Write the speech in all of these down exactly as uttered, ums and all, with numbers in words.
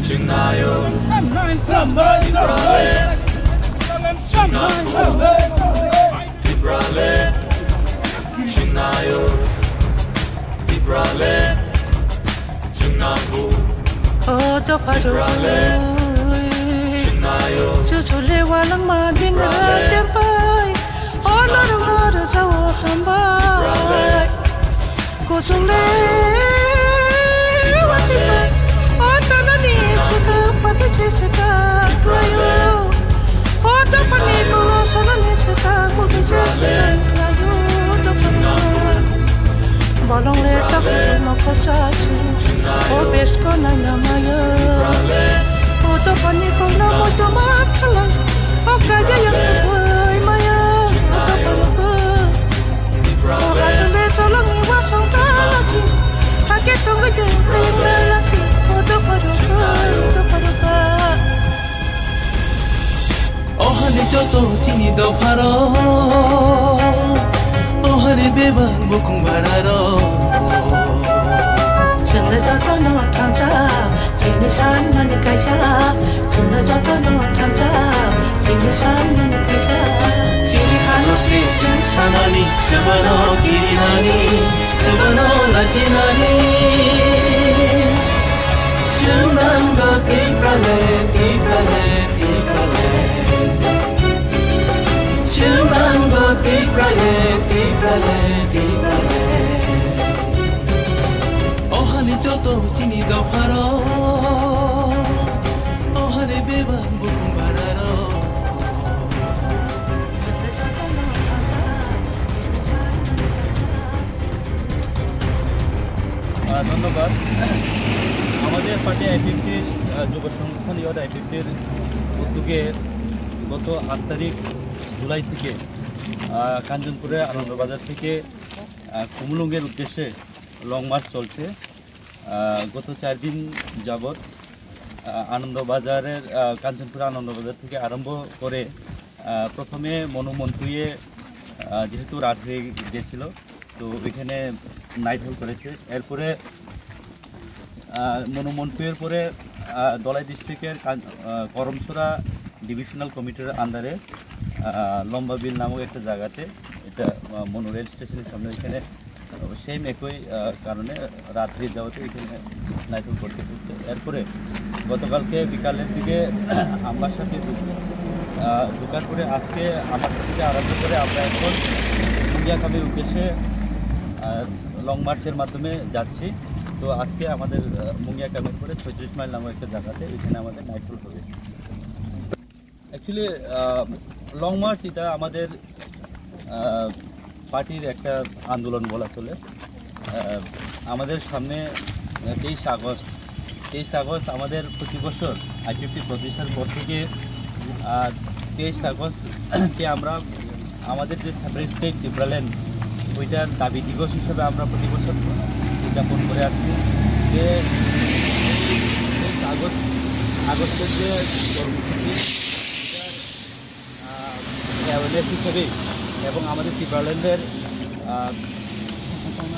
Chwng naio. Tipraland. Chwng naio. Tipraland. Chwng naio. Tipraland. Chwng nango. O dopha rok. Tipraland. Chwng naio. Chuchule walangma dingra. Tipraland. Chempai. O norok no rwjao hambai. Tipraland. Kuchung le wati pai. O tanani sika pati se sika krayo. O tapani kolo sanani sika kuti se sika krayo. Tapani. Bolong le tak moko chasu. O besko na yamayo. O tapani kolo mo joma khala. O kaya yang koi maya. O tapani kolo. O hasung de cholong ni wasong kalachi. Hake tongwi de kaya lachi. O dopha rok, o dopha rok. O hani joto chini dopha rok. O hani bebak bukung bara rok. Chwngno jotono thansa. Chini sanmani kaisa, chwngno jotono thansa, chini sanmani kaisa. Chini hano se chwng sanani, swbano kirinani, swbano lajinani. Chwng nango Tipraland, Tipraland, Tipraland. Chwng nango Tipraland, Tipraland, Tipraland. O hani joto chini dopha rok, o hani bebak bukung bara rok. আহ, ধন্যবাদ। আমাদের পার্টি আইপিএফটির, আহ, যুব সংগঠন ইয়ত আইপিএফটির উদ্যোগে গত আট তারিখ জুলাই থেকে, আহ, কাঞ্চনপুরে আনন্দবাজার থেকে, আহ, খুমুলুঙের উদ্দেশ্যে লং মার্চ চলছে। আহ, গত চার দিন যাবৎ, আহ, আনন্দবাজারের, আহ, কাঞ্চনপুর আনন্দবাজার থেকে আরম্ভ করে, আহ, প্রথমে মনু মন্টুয়ে, আহ, যেহেতু রাত হয়ে গেছিল, তো ওইখানে নাইট হল করেছে। এরপরে, আহ, মনু মন্টুয়ের পরে, আহ, ধলাই ডিস্ট্রিক্টের কান-, আহ, করমছড়া ডিভিশনাল কমিটির আন্ডারে, আহ, লম্বা বিল নামক একটা জায়গাতে, এটা, আহ, মনু রেল স্টেশনের সামনে, ওইখানে সেম একই, আহ, কারণে রাত্রি যাওয়াতে এখানে নাইট হল করতে হচ্ছে। এরপরে গতকালকে বিকালের দিকে আমার সাথে দু-, আহ, ঢোকার পরে আজকে আমার সাথে আরম্ভ করে আমরা এখন মুঙ্গিয়া ক্যাম্পের উদ্দেশ্যে, আহ, লং মার্চের মাধ্যমে যাচ্ছি। তো আজকে আমাদের, আহ, মুঙ্গিয়া ক্যাম্পের পরে ছত্রিশ মাইল নামক একটা জায়গাতে, ওইখানে আমাদের নাইট হল হবে। অ্যাকচুয়ালি, আহ, লং মার্চ এটা আমাদের, আহ, পার্টির একটা আন্দোলন বলা চলে। আহ, আমাদের সামনে, আহ, তেইশ আগস্ট, তেইশ আগস্ট আমাদের প্রতি বছর আইপিএফটি প্রতিষ্ঠার পর থেকে, আহ, তেইশ আগস্টকে আমরা আমাদের যে সেপারেট স্টেট টিপ্রাল্যান্ড, ওইটার দাবি দিবস হিসেবে আমরা প্রতি বছর উদযাপন করে আসছি। যে এই আগস্ট, আগস্টের যে কর্মসূচি, এটার, আহ, অ্যাওয়ারনেস হিসেবে এবং আমাদের টিপ্রাল্যান্ডের, আহ,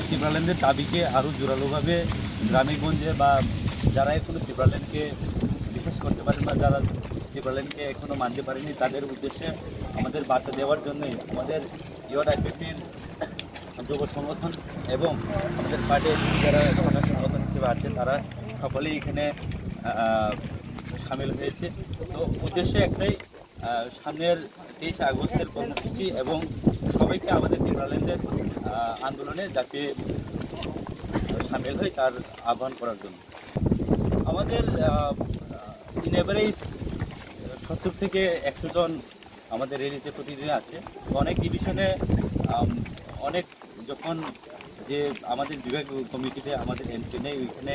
টিপ্রাল্যান্ডের দাবিকে আরও জোরালোভাবে গ্রামে গঞ্জে বা যারা এখনো টিপ্রাল্যান্ডকে বিশ্বাস করতে পারেন বা যারা টিপ্রাল্যান্ডকে এখনো মানতে পারেনি, তাদের উদ্দেশ্যে আমাদের বার্তা দেওয়ার জন্যই আমাদের ইয়ত আইপিএফটির যুব সংগঠন এবং আমাদের পার্টির যারা সদস্য সংগঠন হিসেবে আছে, তারা সকলেই এখানে, আহ, সামিল হয়েছে। তো উদ্দেশ্য একটাই, আহ, সামনের তেইশে আগস্টের কর্মসূচি এবং সবাইকে আমাদের টিপ্রাল্যান্ডের, আহ, আন্দোলনে যাতে সামিল হয়, তার আহ্বান করার জন্য। আমাদের, আহ, ইন এভারেজ সত্তর থেকে একশো জন আমাদের র্যালিতে প্রতিদিন আছে। তো অনেক ডিভিশনে, আম, অনেক যখন যে আমাদের বিভাগীয় কমিটিতে আমাদের এমপি নেই, ওইখানে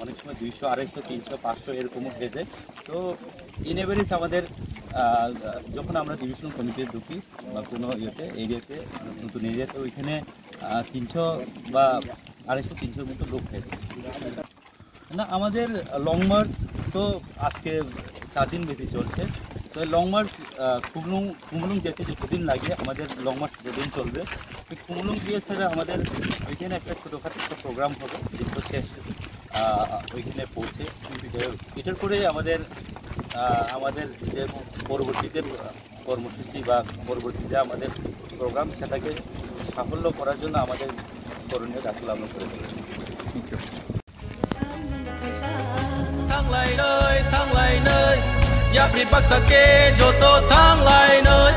অনেক সময় দুইশো, আড়াইশো, তিনশো, পাঁচশো এরকমও হয়ে যায়। তো ইন এভারেজ আমাদের, আহ, যখন আমরা ডিভিশন কমিটিতে ঢুকি বা কোনো ইয়েতে, এরিয়াতে, নতুন এরিয়াতে, ওইখানে, আহ, তিনশো বা আড়াইশো, তিনশোর মতো লোক হয়ে যায়। না, আমাদের লং মার্চ তো আজকে চার দিন ব্যাপী চলছে। তো লং মার্চ, আহ, খুমলুং, খুমলুং যেতে যে দুদিন লাগে, আমাদের লং মার্চ দুদিন চলবে। তো খুমলুং গিয়ে স্যার আমাদের ওইখানে একটা ছোটোখাটো একটা প্রোগ্রাম হবে, যেহেতু শেষ, আহ, ওইখানে পৌঁছে, এটার পরে আমাদের, আহ, আমাদের যে পরবর্তী যে কর্মসূচি বা পরবর্তী যে আমাদের প্রোগ্রাম, সেটাকে সাফল্য করার জন্য আমাদের করণীয় কাজগুলো আমরা করে থাকি। Thank you. Thanglainai, thanglainai, yapri baksa khe joto thanglainai.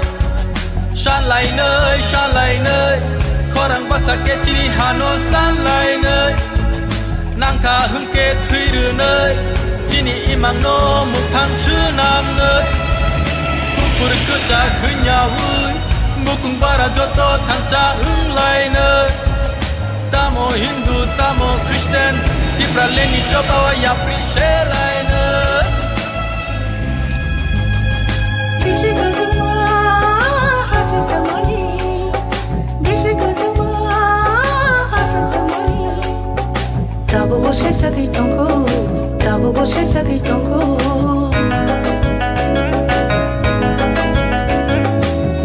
Sanlainai, sanlainai, khorang baksa khe chini hano sanlainai. Nangkha hwnkhe thwi rwnai, chini imangno mwthang swnamnai. Buphur kwchak hwnyaui, bukung bara joto thangcha wnglainai. Tamo Hindu, tamo Christian, Tipralandni jotao yapri selainai. Bisi kwthwngma hachal chamani, bisi kwthwngma hachal chamani. Tabuk bo serjagwi tongkho, tabuk bo serjagwi tongkho.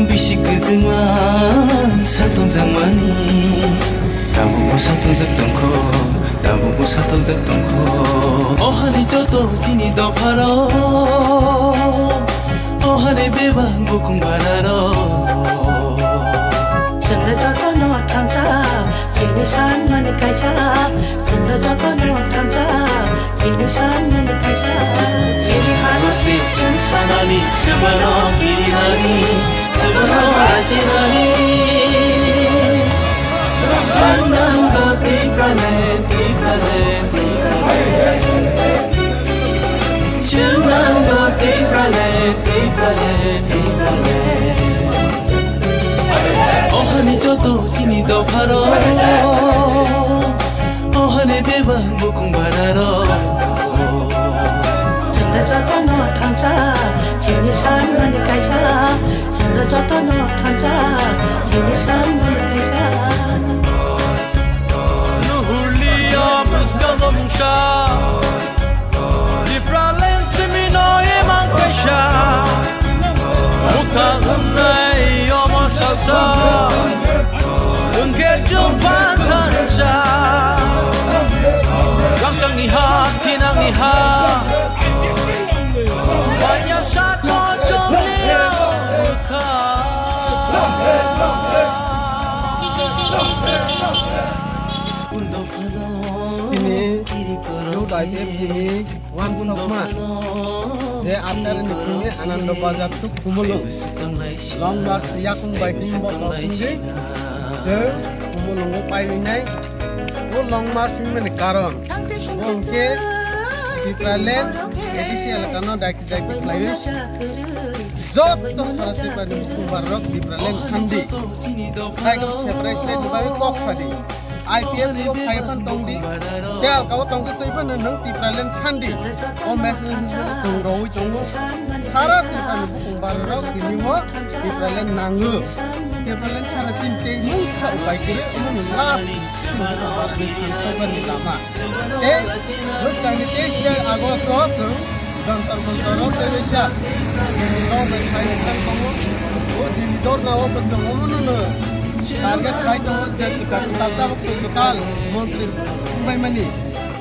Bisi kwthwngma satongjakmani, tabuk bo satongjak tongkho, tabuk bo satongjak tongkho. O hani joto chini dopharok, o hani bebak bukung bararok. Chwngno jotono thangcha, chini sanmani kaisa. Chwngno jotono thangcha, chini sanmani kaisa. Chini hano se chwng sanani, swbano kirinani, swbano rajinani. Chwng nango Tipraland, Tipraland, Tipraland. Chwng nango Tipraland, Tipraland, Tipraland. O hani joto chini dopharok, o hani bebak bukung bararok. Chwngno jotono thangcha, chini sanmani kaisa. Chwngno jotono thangcha, chini sanmani kaisa. Nuhurlia bwskango mungsa. Tipraland simino imang kaisa. Mukha hwnai omo salsa. Wngkhe chwng phan thansa. Rangchakni ha, thinangni ha. Wanya sat mo chonglio mukha. Chini Youth I P F T ni wansokma je Atharani simi Anando Bazar to Khumulwng Long March yakung bai kini bo tongwi je Khumulwngo paiwi nai. O Long March wngmani karon bo hwnkhe Tipraland A D C elakano daiki daiki khlaiwi joto sara Tiprani bukung bararok Tipraland thandi. Taibo separate state ni bagwi kok sadi. I P F T o phai phan tong di. Tei alka o tong di twi phano nwng Tipraland san di. O message no chwng rwui tongo. Sara Tiprani bukung bararok tini o Tipraland nango. Tipraland sara chini tei mungsa upai kwrwi omo ni last Tiprani lama. Tei bwskangni teis August o chwng Jantar Mantar o tei waisa Delhi o bai phai wngkha tongo. O Delhi dorna o bo chwng omono no target khai tongo je kwtal kwtal tabuk tei kwtal montri wngbaimani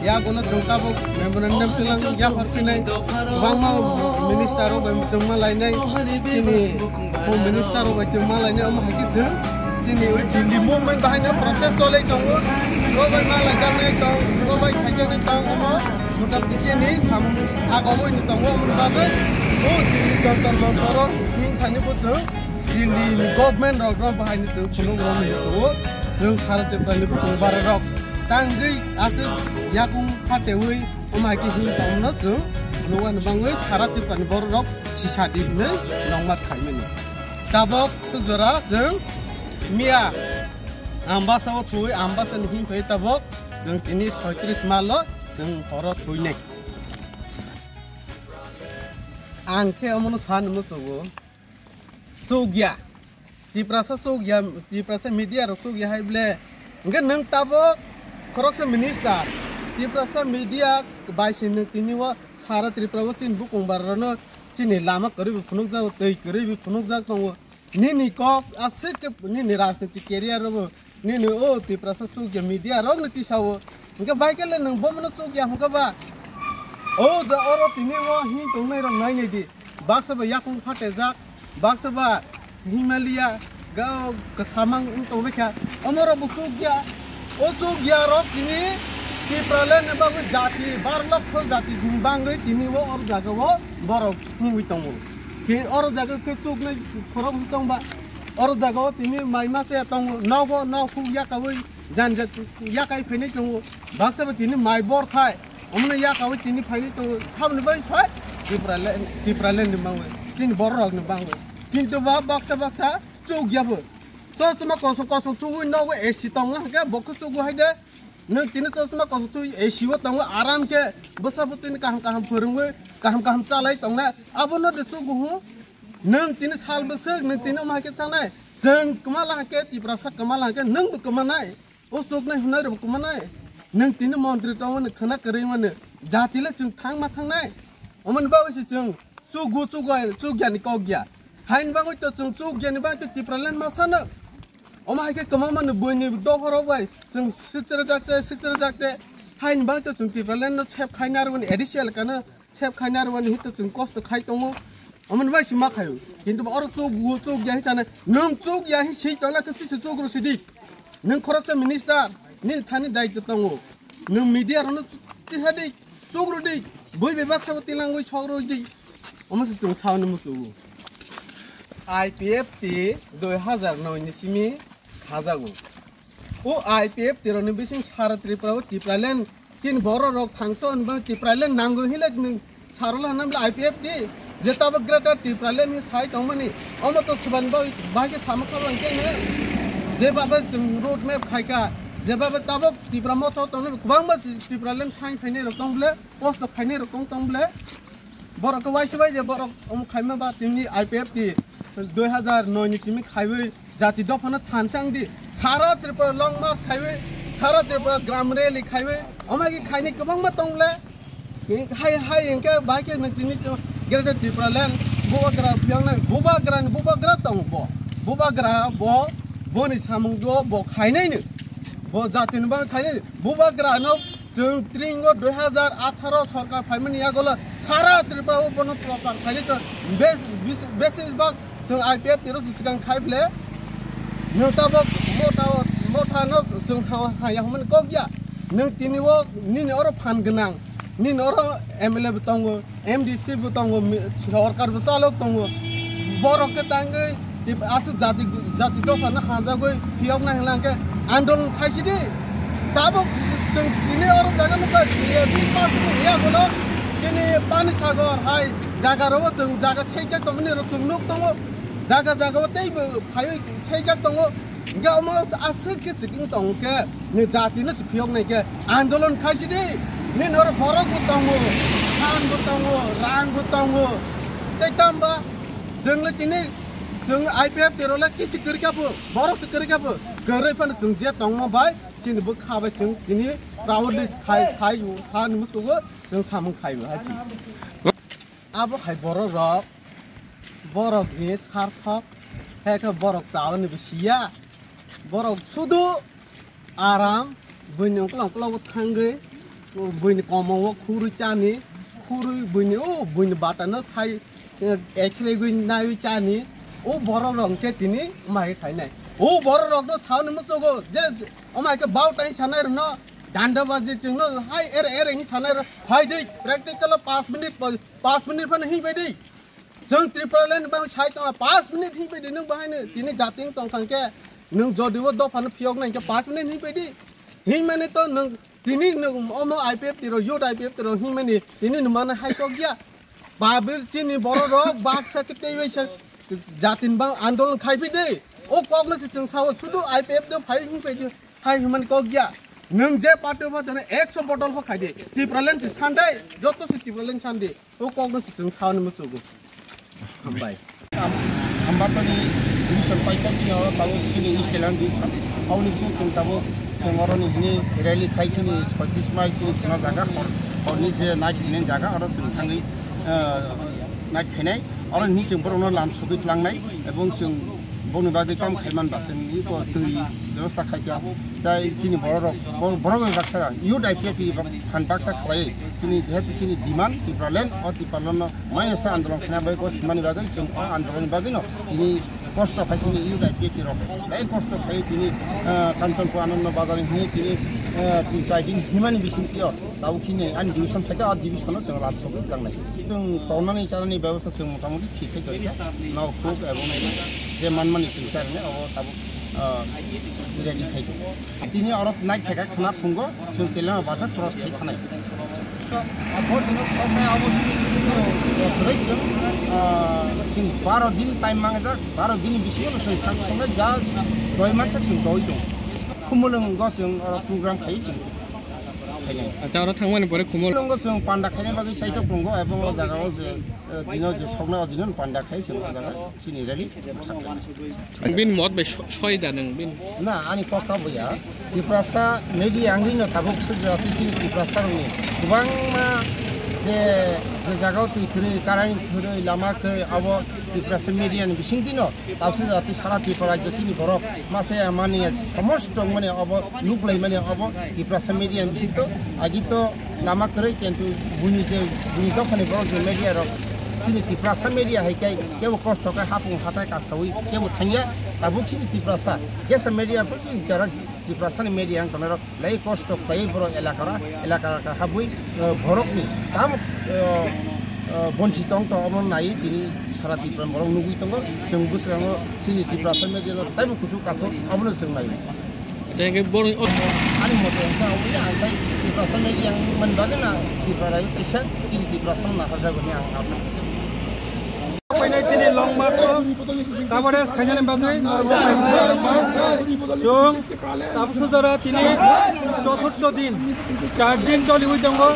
yagono chwng tabuk memorandum twilang yaphar phinai kwbangma minister rok bai chwngma lainai chini Home Minister rok bai chwng ma lainai, omo hai khe chwng chini o Delhi movement bahai no process cholai tongo. Sebo bai ma lai jaknai tong, sebo bai khaijaknai tong, omo motamoti chini samung agomoi ni tongo, omo ni bagwi o Delhi Jantar Mantar o himthani bo chwng Delhi ni government rok no bahai no chwng phunuk rok ni tongo. Chwng sara Tripura ni bukung bara rok tangwi aswk yakung phatewi omo hai khe him tongno chwng phunuk ani bagwi sara Tripura ni borok rok sisa di hinwi nongma khaimani. Tabok sujora chwng miya Ambasa o thwi, Ambasa ni him thwi tabok chwng tini soitris mal o chwng horo thwinai. Ang khe omono san muchungo chukya. Tiprasa chukya, Tiprasa media rok chukya hai ble. Hwnkhe nwng tabok khoroksa minister. Tiprasa media bai se nwng tini o sara Tripura o chini bukung bara rokno chini lama kwrwi bo phunukjago, twi kwrwi bo phunukjak tongo. Nini kok aswk khe nini rajniti career o bo nini o Tiprasa chukya media rokno tisao Hwnkhe bai khe le nwng bomono chukya hwnkhe ba? O ja oro tini o hing tongnai rok nai nai di. Baksa ba yakung phatejak, baksa ba Himalaya ga kwsamang wng tongbaikha. Omorok bo chukya. O chukya rok tini Tipraland ni bagwi jati, bar lokho jati ni bangwi tini o oro jaga o borok himwi tongo. Khe oro jaga khe chuknai khorok wng tongba. Oro jaga o tini mai masa ya tongo. Nogo, nok huk yakawi. Jan jat yakai phainai tongo, baksa ba tini mai bor thai, omono yakawi tini phainai tongo, saboni bai phai Tipraland, Tipraland ni bangwi, chini borok rok ni bangwi. Kintu ba baksa baksa chukya bo. Chosma kosong kosong chugwi nogo A C tong hwnkhe bo khe chugo hai de. Nwng tini chosma kosong chugwi A C o tongo, aram khe bwsa bo tini kaham kaham phwrwngwi, kaham kaham chalai tongnai. Abono de chugo hwn. Nwng tini sal bwswk, nwng tini omo hai khe thangnai. Chwng kwma la hwnkhe, Tiprasa kwma la hwnkhe, nwng bo kwmanai. O chuknai hwnai rok kwmanai. Nwng tini montri tongmani khwna kwrwi mani. Jati le chwng thang ma thangnai. Omoni bagwi se chwng chugo chugo chugyani kok ya. Haini bagwi to chwng chugyani bagwi to Tipraland ma sano. Omo hai khe kwma mani buini dophorok bai chwng sikchara jakte sikchara jakte. Haini bagwi to chwng Tipraland no sep khaina rwmani A D C elaka no sep khaina rwmani hito chwng kosto khai tongo. Omoni bai se ma khaio. Kintu oro chuk bu chuk ya hinchane nwng chuk ya hin sei tongla khe chisi chuk ru sidi. Nwng khoroksa minister nini thani daityo tongo. Nwng media rokno tisa di, chuk ru di. Bui bebak sabo tilangwi sok ru di. Omo se chwng sauni muchungo. I P F T dui hazar noi ni simi khajago. O I P F T rokni bising sara Tripura o Tipraland kin borok rok thangso hinba Tipraland nango hinle nwng sarwla hwnna bwle I P F T je tabok Greater Tipraland ni sai tongmani omo to swbani bagwi bahai khe sama kha bang khe je baba chwng road map khaika je baba tabok Tipra motho tongnai kwbangma Tipraland sai phainai rok tong bwle post khainai rok tong tong bwle. Borok khe waisa bai je borok omo khaima ba tini I P F T dui hazar noi ni simi khaiwi jati dophano thansa wng di. Sara Tripura long march khaiwi, sara Tripura gram rally khaiwi, omo hai khe khainai kwbangma tong le. Hai, hai hwnkhe bai khe nwng tini Greater Tipraland Bubagra phiyoknai, Bubagra ni Bubagra tongo bo. Bubagra bo, boni samung bo, bo khainai no. Bo jati ni bagwi khainai no. Bubagra no Chwng tringo dui hazar atharo sorkar phaimani yagulo sara Tripura o bono prochar khainai to bes-, bis-, besibak chwng I P F T rok se swkang khai ble. Nwng tabok motha, motha no chwng ha, ha, ya hwnmani kok ya. Nwng tini o nini oro phan gwnang, nini oro M L A bo tongo, M D C bo tongo, mi-, sorkar bo chalok tongo. Borok khe tangwi tip-, aswk jati, jati dophano hanjagwi phiyokna hwnla hwnkhe andolon khaisidi. Tabuk chwng tini oro jaga nukha, C A B pass wngya bono chini Pani Sagar hai jaga rogo chwng jaga seijak tongmani rok chwng nuk tongo. Jaga jaga o teibo phaiwi seijak tongo. Hingke omo aswk khe chikung tong khe, ni jati no se phiyok nai khe andolon khaisidi, ni noro borok bo tongo, phan bo tongo, rang bo tongo, tei tamba chwng le tini chwng I P F T rok le kichi kwrwi kha bo, borok se kwrwi kha bo, kwrwi phano chwng je tongma bai chini bwkha bai chwng tini proudly khai sai sa ni muchungo chwng samung khai bo hai si. Abo hai borok rok, borok ni sarthok, hai khe borok chawani bo siya, borok sudu aram, buini ungkla ungkla o thangwi, buini komo o khurui chani, khurui buini o buini bata no sai, eh, ekhregwi naiwi chani, o borok rok hwnkhe tini omo hai khainai. O borok rok no sauni muchugo je omo hai khe bau tai sanai rok no danda baji chwng no hai ere ere hinwi sanai rok phai dei practical o paanch minute, paanch minute phano hinwi bai dei. Chwng Tripura land bang sai tong, paanch minute hinwi bai dei nwng bahai no tini jati wng tong thang khe nwng jodi o dopha no phiyok nai khe paanch minute hinwi bai dei. Hinmani to nwng tini nwng omo I P F T rok, youth I P F T rok hinmani tini nwng mano hai kok ya. Babil chini borok rok baksa khe tei waisa jati ni bang andolon khai phi dei. O kok no se chwng sao sudu I P F T phai hinwi bai dei. Hai hwnmani kok ya. Nwng je party o phatano ekso bodol kho khai di. Tipraland se sandai, joto se Tipraland sandi. O kok no se chwng sauni muchugo. Hambai. Am-, Ambasani division paikha chini oro tabuk chini East Kailam division. Aboni bising chwng tabuk chwng oroni hini rally khai chini pachis mai chini chwngno jaga hor, horni je night hini jaga oro chwng thangwi, ah, night khainai. Oro hini chwng borokno lam sogwi tlangnai ebong chwng Boni bagwi kam khaiman ba chwng iko twi bebosta khaikha. Chai chini bororok, bo-, borok bai baksa youth I P F T phan baksa khlai chini jehetu chini demand Tipraland, o Tipraland no maya sa andolon khaina bai ko simani bagwi chwng o andolon bagwi no tini kosto khai chini youth I P F T rok. Bai kosto khai tini, ah, Kanchanpur Ananda Bazar ni hwnwi tini, ah, tini chai din himani bising tio. Tabuk chini ani division theke o division o chwng lab sogwi changnai. Chwng tongnani chanani bebosta chwng motamuti thik khai tongkha. Nok thuk ebong je manmani chwng charwknai obo tabuk, ah, ready khai tongo. Tini oro nai theka khna phungo chwng Telema bazar cross khai thanai. Abo dino soknai abo chwng, ah, chwng baro din time mangjak, baro din bisingo chwng thang songnai ja doi mansa chwng doi tongo. Khumulwngo chwng oro program khai chwng. Acha, oro thangmani pore Khumulwng. Khumulwngo chwng panda khaina bagwi chaitok tongo, ebong o jaga o je, eh, dino je sokna o dino panda khai chwng o jaga chini rally. Bini mot bai so-, soi da nwng bini? Na, ani kok ta buya. Tiprasa media angwi no tabuk sujati chini Tiprasa rokni kwbangma je, je jaga o twi kwrwi, karani kwrwi, lama kwrwi, abo Tiprasa media ni bising dino. Tabuk sujati sara Tripura rajyo chini borok mase mani somosto mani obo nuklai mani obo Tiprasa media ni bisingo agi to lama kwrwi kintu buni je buni dophani borok je media rok chini Tiprasa media hai kai kebo kosto kai hapung hatai kasawi kebo thangya tabuk chini Tiprasa jesa media bo chini jara Tiprasa ni media ang tongnai rok lai kosto kai borok elakara elakara habwi, eh, borok ni tam, eh, eh, bonchi tong to omo nai tini sara Tripura borok nugwi tongo chwng bwskango chini Tiprasa media no taibo kuchuk kathok omo no chwng nai. Acha, hingke borok ni o- Ani mote hingke ang ui ang tai Tiprasa media ang mani bagwi na Tripura rajyo kaisa chini Tiprasa no naharjak hwnwi ang asa. Painai tini long march o coverage khainani bagwi norok bai chwng tabuk sujara tini choturtho din, char din choliwi tongo.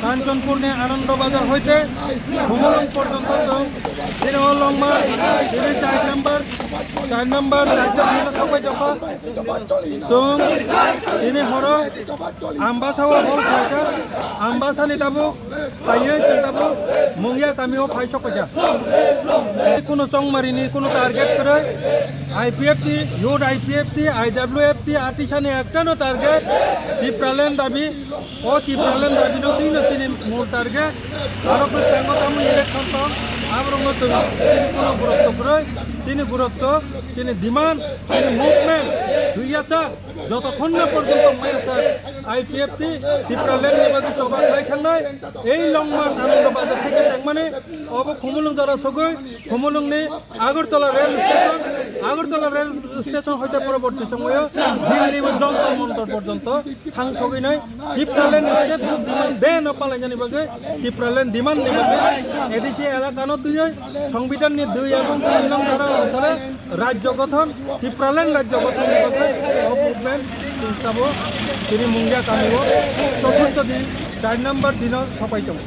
Kanchanpur ni Anando Bazar hoite Khumulwng porjonto chwng tini o long march tini char number, char number rajyo dino sokbai tongkha. Chwng tini horo Ambasa o hol khlaikha, Ambasa ni tabuk phaiwi chwng tabuk Mungya kami o phai sokpaikha. Kuno chongmari ni kuno target kwrwi, I P F T, Youth I P F T, I W F T, atisa ni ekta no target, Tipraland dabi, o Tipraland dabi no twi no chini mul target, aro bwskango tamo election tong, aborok no chwng chini kuno gurutto kwrwi, chini gurutto, chini demand, chini movement, thwi yachak. Jotokhon na porjonto maya sa I P F T Tipraland ni bagwi choba khlai thangnai, ei long march Anando Bazar theke tangmani, obo Khumulwng jora sogwi, Khumulwng ni Agartala rail station, Agartala rail station hoite poroborti somoyo Delhi o Jantar Mantar porjonto thang sogwi nai, Tipraland state demand de no palainani bagwi, Tipraland demand ni bagwi, A D C elaka no twiwi, Songbidan ni dui ebong tin nong dhara onusare, Rajyo gothon, Tipraland rajyo gothon ni bagwi o movement chwng tabuk tini Mungya kami o choturtho din, char number dino sopai tongo.